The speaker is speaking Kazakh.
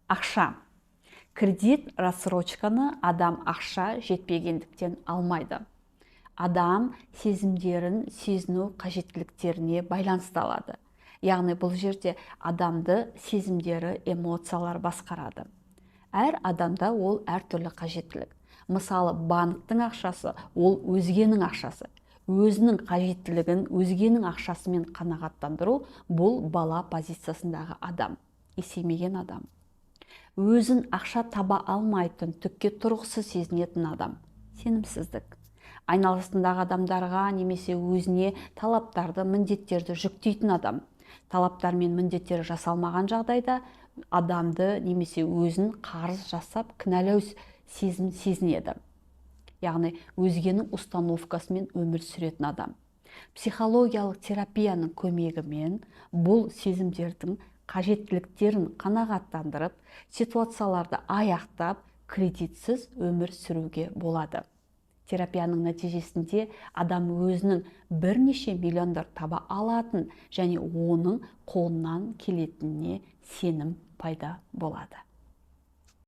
Ақша. Кредит, рассрочканы адам ақша жетпегендіктен алмайды. Адам сезімдерін сезіну қажеттіліктеріне байланысты алады. Яғни бұл жерде адамды сезімдері, эмоциялар басқарады. Әр адамда ол әртүрлі қажеттілік. Мысалы, банктің ақшасы – ол өзгенің ақшасы. Өзінің қажеттілігін өзгенің ақшасымен қанағаттандыру – бұл бала позициясындағы адам, есеймеген адам. Өзін ақша таба алмайтын, түкке тұрғысыз сезінетін адам. Сенімсіздік. Айналасындағы адамдарға немесе өзіне талаптарды, міндеттерді жүктейтін адам. Талаптар мен міндеттері жасалмаған жағдайда адамды немесе өзін қарыз жасап, кінәлау сезім сезінеді. Яғни өзгенің установкасымен өмір сүретін адам. Психологиялық терапияның көмегімен бұл сезімдердің қажеттіліктерін қанағаттандырып, ситуацияларды аяқтап, кредитсіз өмір сүруге болады. Терапияның нәтижесінде адам өзінің бірнеше миллиондар таба алатын және оның қолынан келетініне сенім пайда болады.